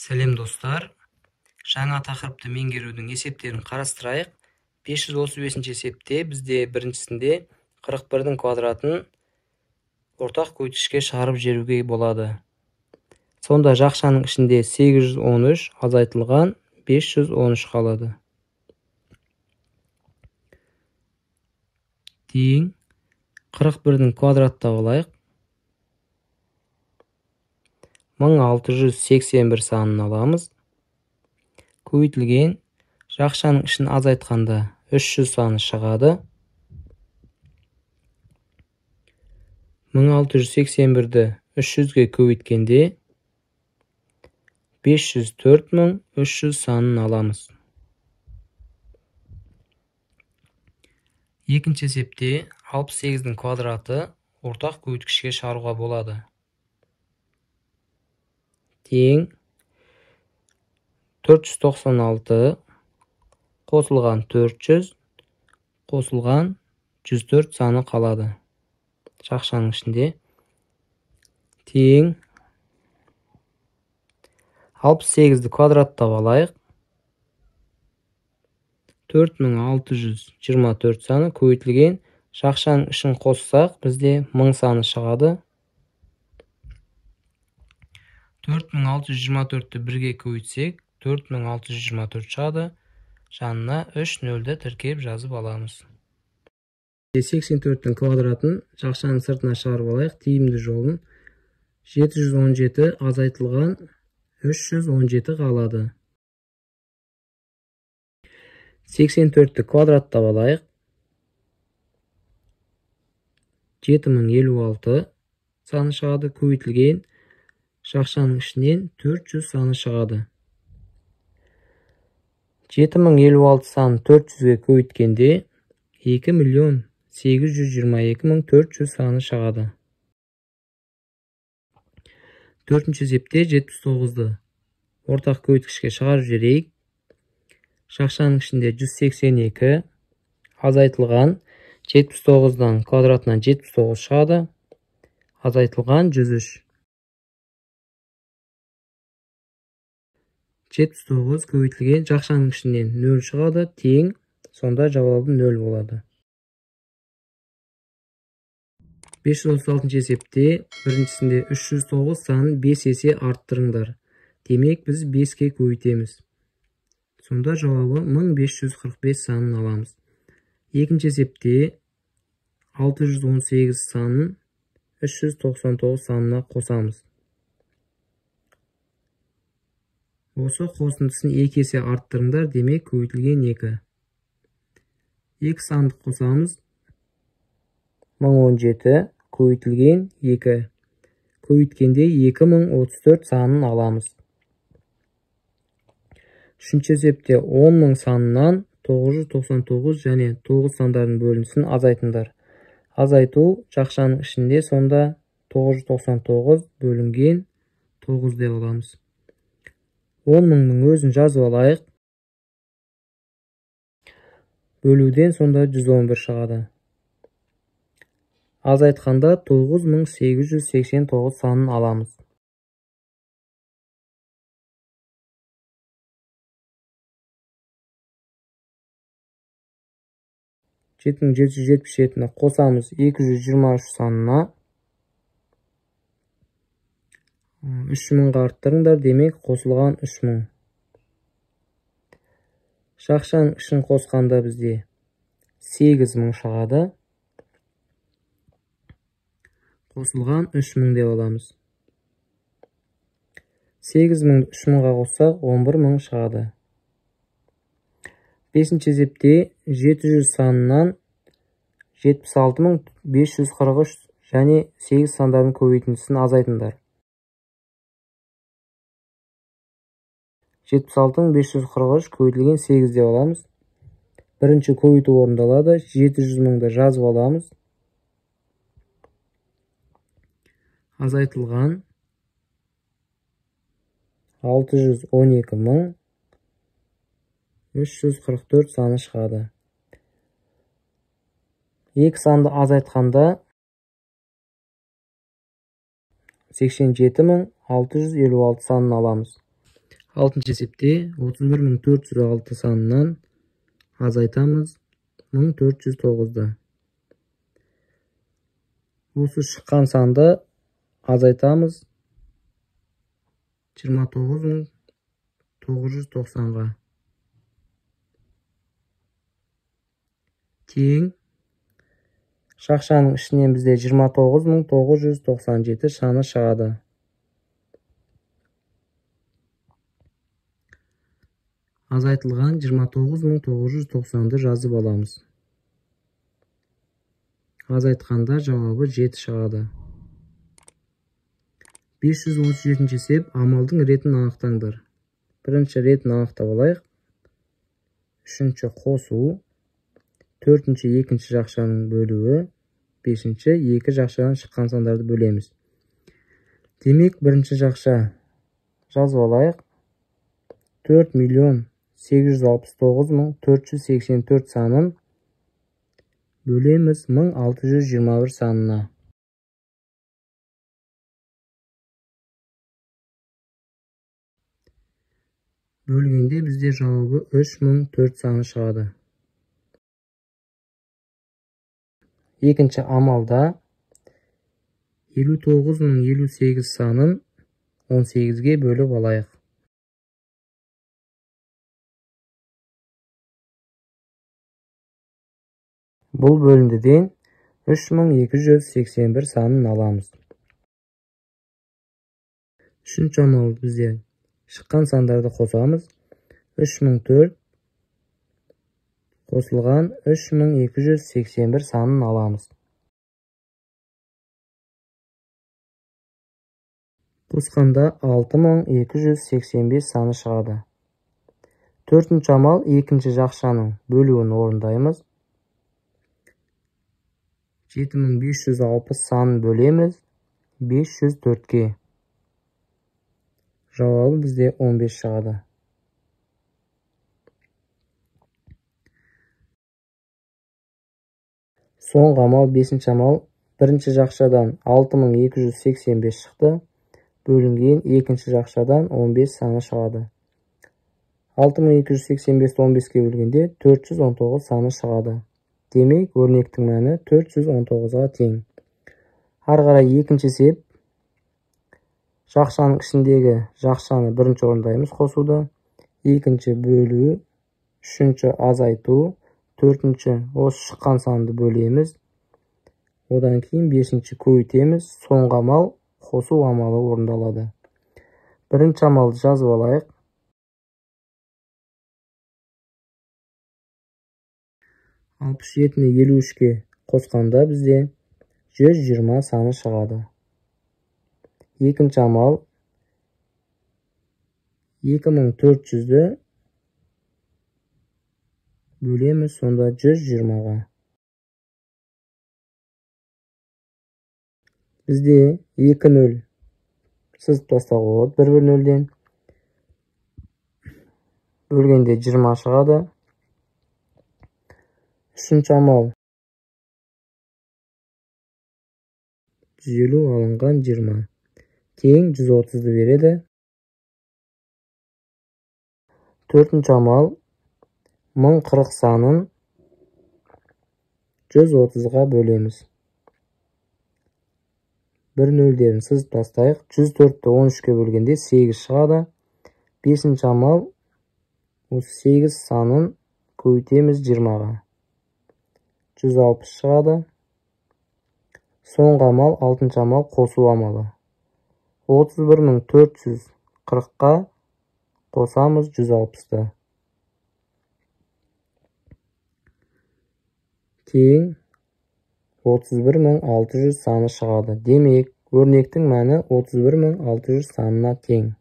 Сәлем достар. Жаңа тақырыпты меңгерудің есептерін қарастырайық. 535-ші есепте бізде біріншісінде 41-дің квадратын ортақ көбейткішке шығарып жіберуге болады. Сонда жақшаның ішінде 813 азайтылған 513 қалады. Тең 41-дің квадраттап алайық. 1681 санын аламыз. Көбейтілген жақшаның ішін азайтқанда 300 саны шығады. 1681-ді 300-ге көбейткенде 504 300 санын аламыз. Екінші есепте 68-дің квадраты ортақ көбейткішке шығаруға болады. Тең 496 қосылған 400 қосылған 104 саны қалады. Жақшаның ішінде тең 68-ді квадраттап алайық. 4624 саны көбейтілген жақшаның ішін қоссақ бізде 1000 саны шығады. 4624-ті бірге көбейтсек 4624 шығады. Жанына 3 нөлді тіркеп жазып аламыз. 84-тің квадратын жақшаның сыртына шығарып алайық. Тиімді жолын 717 азайтылған 317 қалады. 84-ті квадраттап алайық. 7056 саны шығады. Көбейтілген жақшаның ішінен 400 саны шығады. 7056 санын 400-ге көбейткенде 2 822 400 саны шығады. Төртінші есепте 79-ды ортақ көбейткішке шығарып жіберейік. Жақшаның ішінде 182 азайтылған 79-дан квадратынан 79 шығады. Азайтылған 103. 79 көбейтілген жақшаның ішінен 0 шығады, тең, сонда жауабы 0 болады. 536-шы есепте біріншісінде 309 санын 5 есе арттырыңдар. Демек, біз 5-ке көбейтеміз. Сонда жауабы 1545 санын аламыз. Екінші есепте 618 санын 399 санына қосамыз. Осы қосындысын 2 есе арттырыңдар, демек көбейтілген 2. 2 санды қосамыз. 1017 көбейтілген 2. Көбейткенде 2034 санын аламыз. Үшінші есепте 10 000 санынан 999 және 9 сандарының бөлінісін азайтыңдар. Азайту жақшаның ішінде сонда 999 бөлінген 9 деп аламыз. 10 000-ның өзін жазып алайық. Бөлуден сонда 111 шығады. Азайтқанда 9889 санын аламыз. 7777-ні қосамыз 223 санына. 3000-ға арттырыңдар, демек қосылған 3000. Жақшаның ішін қосқанда бізде 8000 шығады. Қосылған 3000 деп аламыз. 8000-ді 3000-ға қоссақ 11000 шығады. Бесінші есепте 700 санынан 76543 және 8 сандардың көбейтіндісін азайтыңдар. 76543 көбейтілген 8 деп аламыз. Бірінші көбейту орындалады. 700 мыңды жазып аламыз. Азайтылған 612 344 саны шығады. 2 санды азайтқанда 87656 санын аламыз. Алтыншы есепте 31406 санынан азайтамыз 1409-ды. Осы шыққан санды азайтамыз 29990-ға. Тең жақшаның ішінен бізде 29997 саны шығады. Азайтылған 29990-ды жазып аламыз. Азайтқанда жауабы 7 шығады. 537-ші есеп, амалдың ретін анықтаңдар. Бірінші ретін анықтап алайық. Үшінші қосу, төртінші екінші жақшаның бөлуі, бесінші екі жақшадан шыққан сандарды бөлеміз. Демек, бірінші жақша жазып алайық. 4 869 484 санын бөлеміз 1621 санына. Бөлгенде бізде жауабы 3004 саны шығады. Екінші амалда 59058 санын 18-ге бөліп алайық. Бұл бөліндіден 3281 санын аламыз. Үшінші амал бізде шыққан сандарды қосамыз. 3004 қосылған 3281 санын аламыз. Қосқанда 6285 саны шығады. Төртінші амал екінші жақшаның бөлуін орындаймыз. 7560 санын бөлеміз 504-ке. Жауабы бізде 15 шығады. Соңғы амал, бесінші амал, бірінші жақшадан 6285 шықты, бөлінген екінші жақшадан 15 саны шығады. 6285-ті 15-ке бөлгенде 419 саны шығады. Демек, өрнектің мәні 419-ға тең. Ары қарай екінші есеп. Жақшаның ішіндегі жақшаны бірінші орындаймыз қосуды, екінші бөлу, үшінші азайту, төртінші осы шыққан санды бөлеміз. Одан кейін бесінші көбейтеміз. Соңғы амал қосу амалы орындалады. Бірінші амалды жазып алайық. 67-ні 53-ке қосқанда бізде 120 саны шығады. Екінші амал 2400-ді бөлеміз, сонда 120-ға. Бізде 2-0 сызып тастауға болады, 1-1-0-ден. Бөлгенде 20 шығады. Үшінші амал 150 алынған 20 тең 130-ды береді. Төртінші амал 1040 санын 130-ға бөлеміз. Бір нөлдерін сызып тастайық. 104-ті 13-ке бөлгенде 8 шығады. Бесінші амал осы 8 санын көбейтеміз 20-ға. 160 шығады. Соңғы амал, алтыншы амал қосу амалы. 31440-қа қосамыз 160-ты. Тең 31600 саны шығады. Демек, өрнектің мәні 31600 санына тең.